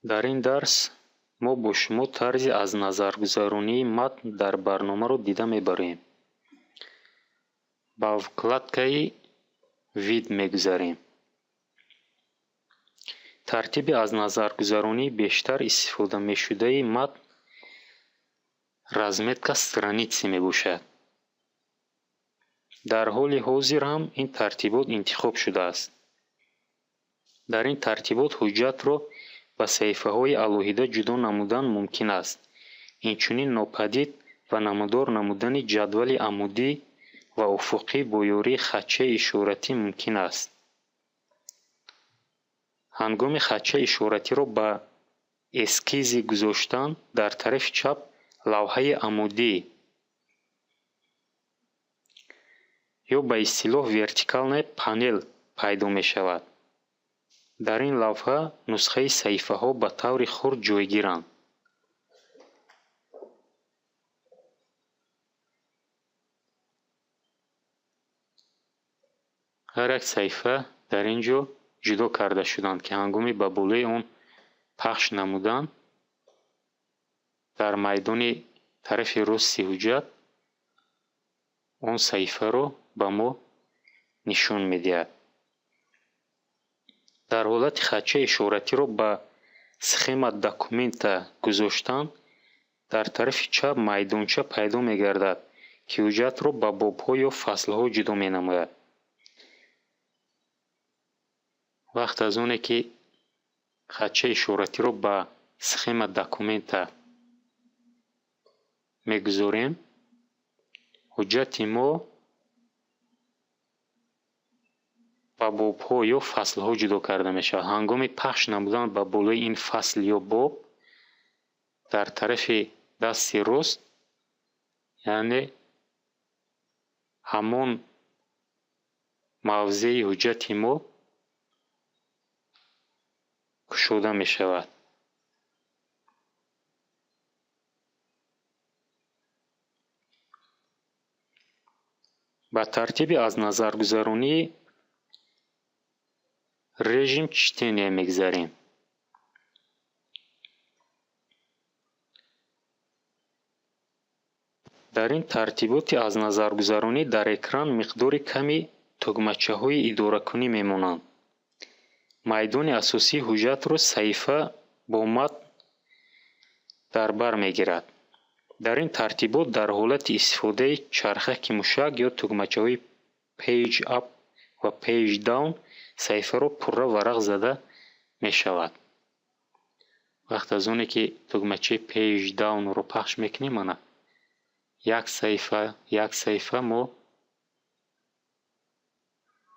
Дар ин дарс мо бо шумо тарзи аз назаргузаронии матн дар барномаро дида мебароем. Ба вкладкаи «Вид» мегузарем. Тартиби аз назаргузаронии бештар истифода мешудаи матн разметка страницы мебошад. Дар ҳоли ҳозир ҳам ин тартибот интихоб шудааст. Дар ин тартибот ҳуҷҷатро ба саҳифаҳои алоҳида ҷудо намудан мумкин аст. Инчунин нопадид ва намудор намудани ҷадвали амудӣ ва уфуқӣ бо ёрии хатчаи ишоратӣ мумкин аст. Ҳангоми хатчаи ишоратиро ба эскизи гузоштан, дар тарафи чап лавҳаи амудӣ ё ба истилоҳ вертикальная панель пайдо мешавад. Дар ин лавҳа нусхаи саҳифаҳо ба таври хурд ҷойгиранд. Ҳар як саҳифа дар ин ҷо ҷудо карда шуданд, ки ҳангоми ба болои он пахш намудан, дар майдони тарафи рости ҳуҷҷат он саҳифаро ба мо нишон медиҳад. Дар ҳолати хатчаи ишоратиро ба схема документа гузоштан, дар тарафи чап майдонча пайдо мегардад, ки ҳуҷҷатро ба бобҳо ё фаслҳо ҷудо менамояд. Вақт аз оне ки хатчаи ишоратиро ба схема документа мегузорем, ҳуҷҷати мо ба бобҳо ё фаслҳо ҷудо карда мешавад. Ҳангоми пахш намудан ба болои ин фасл ё боб, дар тарафи дасти рост, яъне ҳамон мавзеи ҳуҷҷати мо кушода мешавад. Ба тартиби аз назаргузаронии режим чтения мегузарем. Дар ин тартиботи аз назаргузаронӣ дар экран миқдори ками тугмачаҳои идоракунӣ мемонанд. Майдони асосии ҳуҷҷатро саҳифа бо матн дар бар мегирад. Дар ин тартибот дар ҳолати истифодаи чархаки мушак ё тугмачаҳои Page Up ва Page Down саҳифаро пурра варақ зада мешавад. Вақт аз оне ки тугмачаи Page Down-ро пахш мекунем, ана як саҳифа, як саҳифа мо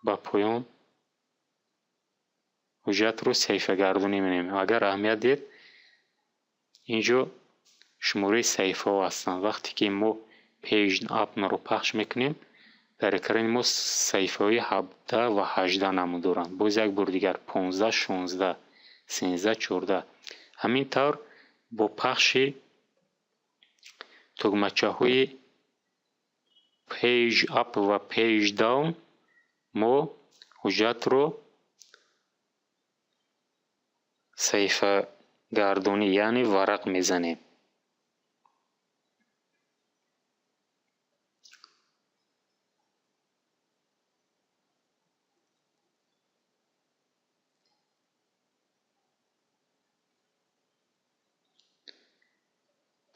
ба поён ҳуҷҷатро саҳифагардонӣ менамоем. Агар аҳамият диҳед, ин ҷо шумораи саҳифаҳо ҳастанд. Вақте ки мо Page Up-ро пахш мекунем, дар экрани мо саҳифаҳои 17 ва 18 намудоранд. Боз як бор дигар 15, 16, 13, 14. Ҳамин тавр бо пахши тугмачаҳои Page Up ва Page Down мо ҳуҷҷатро саҳифагардонӣ, яъне варақ мезанем.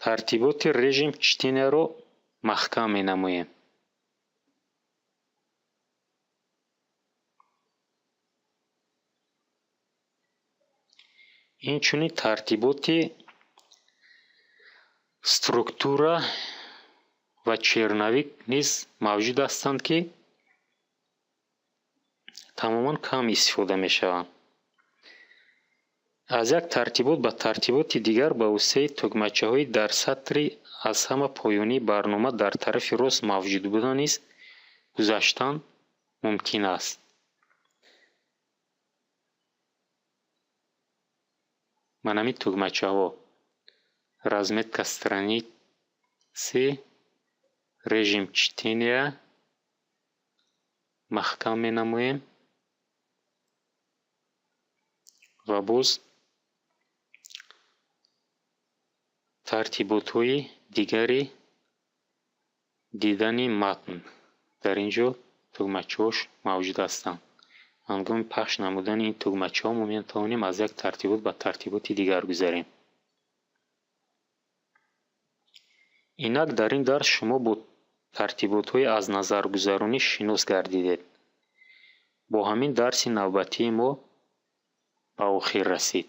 Тартиботи режим чтенияро маҳкам менамоем. Инчунин тартиботи структура ва черновик низ мавҷуд ҳастанд, ки тамоман кам истифода мешаванд. Аз як тартибот ба тартиботи дигар ба воситаи тугмачаҳои дар сатри аз ҳама поёнии барнома дар тарафи рост мавҷуд буда низ гузаштан мумкин аст. Ман ҳамин тугмачаҳо: разметка страницы, режим чтения маҳкам менамоем ва боз Тартиботҳои дигари дидани матн дар ин ҷо тугмачаҳош мавҷуд ҳастанд. Ҳангоми пахш намудани ин тугмачаҳо мо метавонем аз як тартибот ба тартиботи дигар гузарем. Инак, дар ин дарс шумо бо тартиботҳои аз назаргузаронӣ шинос гардидед. Бо ҳамин дарси навбатии мо ба охир расид.